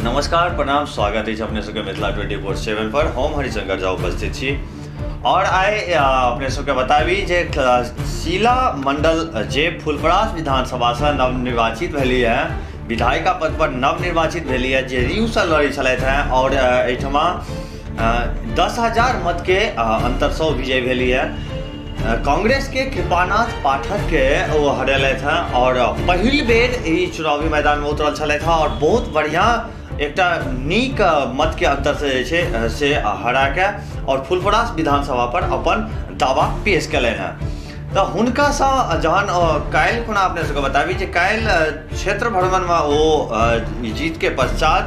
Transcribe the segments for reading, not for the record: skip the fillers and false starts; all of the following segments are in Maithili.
नमस्कार, प्रणाम, स्वागत अछि अपने सबके मिथिला 24/7 पर। हम हरिशंकर झा उपस्थित छी और आइ अपने सबके बताबी जे शीला मंडल जे फुलपरास विधानसभा से नवनिर्वाचित भेली है, विधायिका पद पर नवनिर्वाचित भेली है, जे रू से लड़ै छलथि हैं और एहिठमा 10,000 मत के अंतर से विजय भेली है। कांग्रेस के कृपानाथ पाठक के ओ हरेलथि हैं और पहिल बेर ई चुनावी मैदान में उतरल छलथि हैं और बहुत बढ़िया एकटा नीक मत के अंतर से जे छै से हरा के और फुलपरास विधानसभा पर अपन दावा पेश केलनि हैं। तऽ हुनकासँ जहन काल्हि खुना अपने सबके बताबी जे काल्हि क्षेत्र भ्रमणमे ओ जीत के पश्चात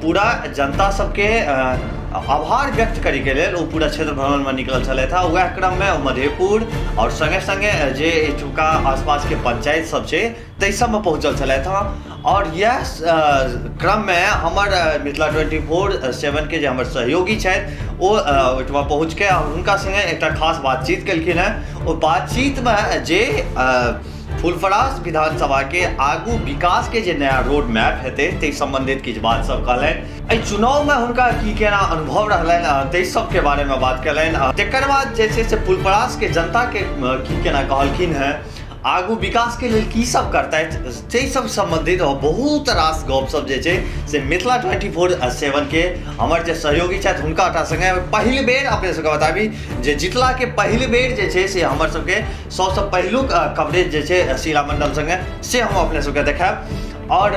पूरा जनता सबके आभार व्यक्त करैके लेल ओ पूरा क्षेत्र भ्रमणमे निकलल छलथि हँ। वएह क्रममे ओ मधेपुर आओर सङ्गे सङ्गे जे एहिठुमका आसपासके पंचायत सब छै ताहि सबमे पहुँचल छलथि हँ। और इएह क्रममे हमर मिथिला 24/7 के जे हमर सहयोगी छथि ओ ओहिठमा पहुँचके हुनका सङ्गे एकटा खास बातचीत केलखिन हेँ। ओ बातचीतमे जे फुलपरास विधानसभा के आगू विकास के जे नया रोड मैप हेतै ताहि सम्बन्धित किछु बात सब कहलनि। एहि चुनावमे हुनका की केना अनुभव रहलनि ताहि सबके बारेमे बात केलनि। तकर बाद जे छै से फुलपरास के जनता के की केना कहलखिन हेँ, आगू विकास के लेल की सब करतथि ताहि सब सम्बन्धित बहुत रास गप सब जे छै से मिथिला 24/7 के हमर जे सहयोगी छथि हुनका ओहिठाम सङ्गे पहिल बेर अपने सबके बताबी जे जितला के पहिल बेर जे छै से हमर सबके सबसँ पहिलुक कवरेज जे छै शीला मंडल सङ्गे से हम अपने सबके देखायब। और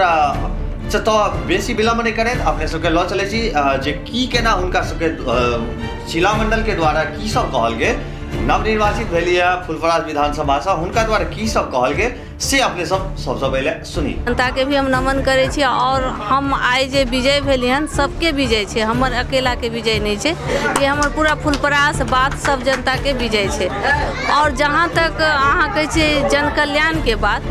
तऽ बेसी विलम्ब नहि करैत अपने सबके लऽ चलै छी जे की केना हुनका सबके शीला मंडल के द्वारा की सब कहल गेल, नवनिर्वाचित भेली है फुलपरास विधानसभा से हुनका द्वारा की सब कहल गेल से अपने सब सबसँ पहिले सुनी। जनता के भी हम नमन करै छी और हम आइ जे विजय भेली हन सबके विजय छै, हमर अकेला के विजय नहि छै, ये हमर पूरा फुलपरास बात सब जनता के विजय छै। और जहाँ तक अहाँ कहै छियै जन कल्याण के बात,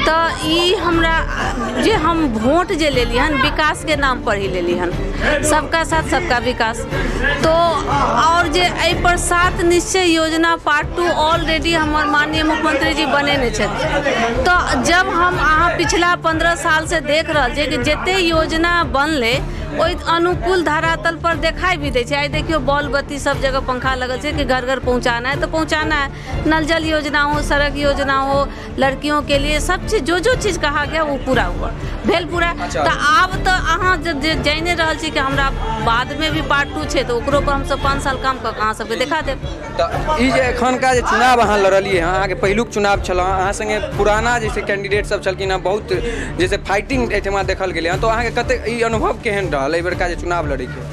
तऽ ई हमरा जे हम वोट जे लेली हन विकास के नाम पर ही लेली हन, सबका साथ सबका विकास। तो और जे एहि पर सात निश्चय योजना पार्ट 2 ऑलरेडी हमर माननीय मुख्यमंत्री जी बनेने छथि। तऽ जब हम अहाँ पिछला 15 साल से देख रहल छियै कि जते योजना बनलै ओहि अनुकूल धरातल पर देखाई भी दै छै। आइ देखियौ बॉल बत्ती सब जगह पंखा लगल छै कि घर घर पहुँचाना है तो पहुँचाना है। नल जल योजना हो, सड़क योजना हो, लड़कियों के लिए सब चीज जो जो चीज कहा गया वो पूरा हुआ भेल पूरा। अच्छा। तऽ आब तऽ अहाँ जे जानि रहल छी कि हमरा बादमे भी पार्ट 2 छै तऽ ओकरो पर हमसब 5 साल काम कऽ के अहाँ सबके देखा देब। तऽ ई जे एखनका जे चुनाव अहाँ लड़लियै हँ, अहाँके पहिलुक चुनाव छल, अहाँ सङ्गे पुराना जे छै कैंडिडेट सब छलखिन हँ, बहुत जैसे फाइटिंग एहिठमा देखल गेलै हँ, तऽ अहाँके कतेक ई अनुभव केहन रहल एहि बेरका जे चुनाव लड़ैके?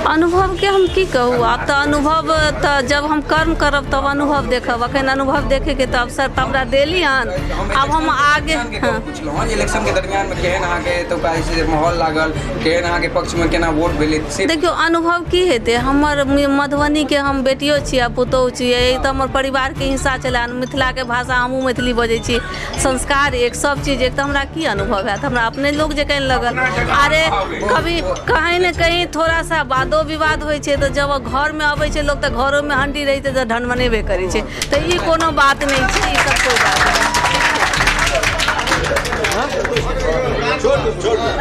अनुभव के हम की कहू, आब तऽ अनुभव तऽ जब हम कर्म करब तब अनुभव देखब, अखन अनुभव देखे के तऽ अवसर तऽ हमरा देली हन। आब हम आगे हँ पुछलहुँ हँ जे इलेक्शन के दरमियान में केहन अहाँके एतुका जे छै माहौल लागल, केहन अहाँके पक्ष में केना वोट भेलै से? देखियौ अनुभव की हेतै, हमर मधुबनी के हम बेटियो छी आ पुतोहु छी, ई तऽ हमर परिवार के हिस्सा छलै। मिथिला के भाषा हमहूँ मैथिली बजै छी, संस्कार एक, सब चीज एक, तऽ हमरा की अनुभव हैत, हमरा अपने लोग जे कहने लगल। अरे कभी कहीं ने कहीं थोड़ा सा वादो विवाद होइ छै तऽ जब घरमे अबै छै लोक तऽ घरोमे हंडी रहै छै तऽ ढनमनेबे करै छै, तऽ ई कोनो बात नहि छै, ई सब कोइ बात नहि।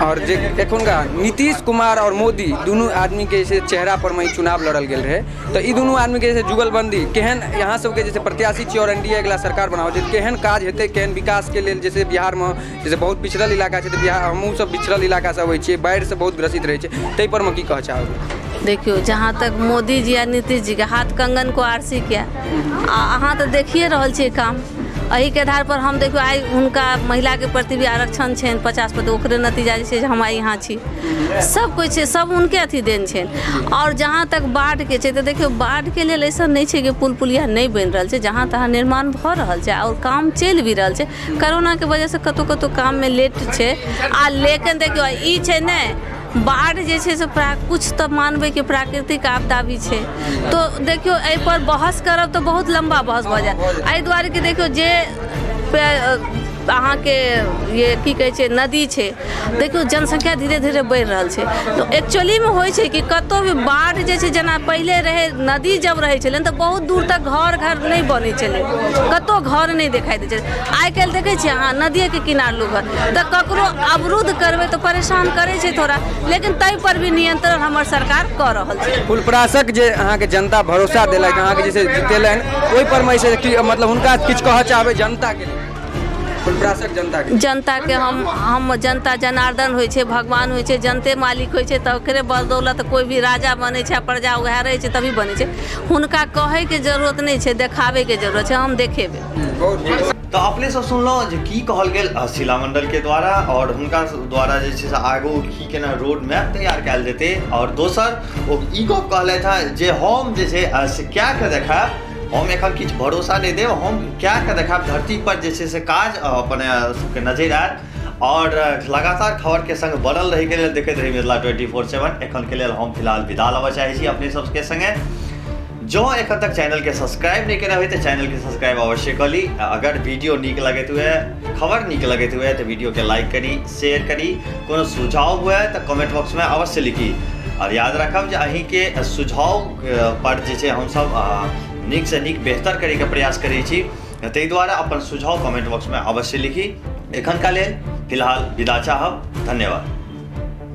और जे एखुनका नीतीश कुमार और मोदी दुनू आदमी के जे चेहरा पर में ई चुनाव लड़ल गेल रहे, तऽ ई दुनू आदमी के जे जुगलबंदी केहन यहाँ सबके जैसे प्रत्याशी छी और एनडीए अगिला सरकार बनाबै छै, केहन काज हेतै, केहन विकास के लेल? जैसे बिहार में जैसे बहुत पिछड़ल इलाका छै, तऽ बिहार हमहूँ सब पिछड़ल इलाका से अबै छियै, बाढ़ि से बहुत ग्रसित रहै छै, ताहि पर मे की कहऽ चाहबै? देखियौ जहाँ तक मोदी जी आ नीतीश जी के हाथ कंगन को आरसी के, आ अहाँ तऽ देखिए रहल छियै काम, एहिके आधार पर हम देखियौ आइ हुनका महिलाके प्रति भी आरक्षण छनि 50%, ओकरे नतीजा जे छै से हम आइ यहाँ छी, सब कुछ छै, सब हुनके अथी देन छनि। और जहाँ तक बाढ़िके छै तऽ देखियौ बाढ़िके लेल ऐसा नहि छै कि पुल पुलिया नहि बनि रहल छै, जहाँ तहाँ निर्माण भऽ रहल छै और काम चलि भी रहल छै। कोरोनाके वजहसँ कतहु कतहु काममे लेट छै आ लेकिन देखियौ ई छै ने बाढ़ि जे छै से कुछ तऽ मानबै कि प्राकृतिक आपदा भी छै, तो देखियौ एहिपर बहस करब तऽ बहुत लम्बा बहस भऽ जायत। एहि दुआरे कि देखियौ जे अहाँके ये की कहै छै नदी छै, देखियौ जनसंख्या धीरे धीरे बढ़ि रहल छै। तऽ एक्चुअलीमे होइ छै कि कतहु भी बाढ़ि जे छै, जेना पहिले रहै नदी जब रहै छलै तऽ बहुत दूर तक घर घर नहि बनै छलै, कतहु घर नहि देखाइ दै छलै। आइ काल्हि देखै छियै अहाँ नदिएके किनार लोक घर, तऽ ककरो अवरुद्ध करबै तऽ परेशान करै छै थोड़ा, लेकिन ताहिपर भी नियंत्रण हमर सरकार कऽ रहल छै। फुलपरासक जे अहाँके जनता भरोसा देलक, अहाँके जे छै जितेलनि, ओहि पर मे जे कि मतलब हुनका किछु कहऽ चाहबै जनताके लेल, फुलपरासक जनताके? जनताके हम जनता जनार्दन होइ छै, भगवान होइ छै, जनते मालिक होइ छै, तऽ ओकरे बदौलत कोइ भी राजा बनै छै आ प्रजा उएह रहै छै तभी बनै छै। हुनका कहैके जरूरत नहि छै, देखाबैके जरूरत छै, हम देखेबै। बहुत तऽ अपने सब सुनलहुँ जे की कहल गेल शीला मंडल के द्वारा आओर हुनका द्वारा जे छै से आगू की केना रोड मैप तैयार कयल जेतै। आओर दोसर ओ ई गप कहलथि हँ जे हम जे छै से कए कऽ देखायब, हम एखन किछु भरोसा नहि देब, हम कए कऽ देखायब, धरती पर जे छै से काज अपने सबके नजरि आयत। आओर लगातार खबरके संग बनल रहैके लेल देखैत रही मिथिला 24/7। एखन के लेल हम फिलहाल विदा लेबऽ चाहै छी अपने सबके संगे। जँ एखन तक चैनलके सब्सक्राइब नहि केने होइ तऽ चैनलके सब्सक्राइब अवश्य कऽ ली। अगर वीडियो नीक लगैत हुए, खबर नीक लगैत हुए तऽ वीडियोके लाइक करी, शेयर करी, कोनो सुझाव हुए तऽ कमेंट बॉक्समे अवश्य लिखी। आओर याद राखब जे अहीँके सुझाव पर जे छै हमसब नीकसँ नीक बेहतर करैके प्रयास करै छी, ताहि दुआरे अपन सुझाव कमेंट बॉक्समे अवश्य लिखी। एखनका लेल फिलहाल विदा चाहब, धन्यवाद।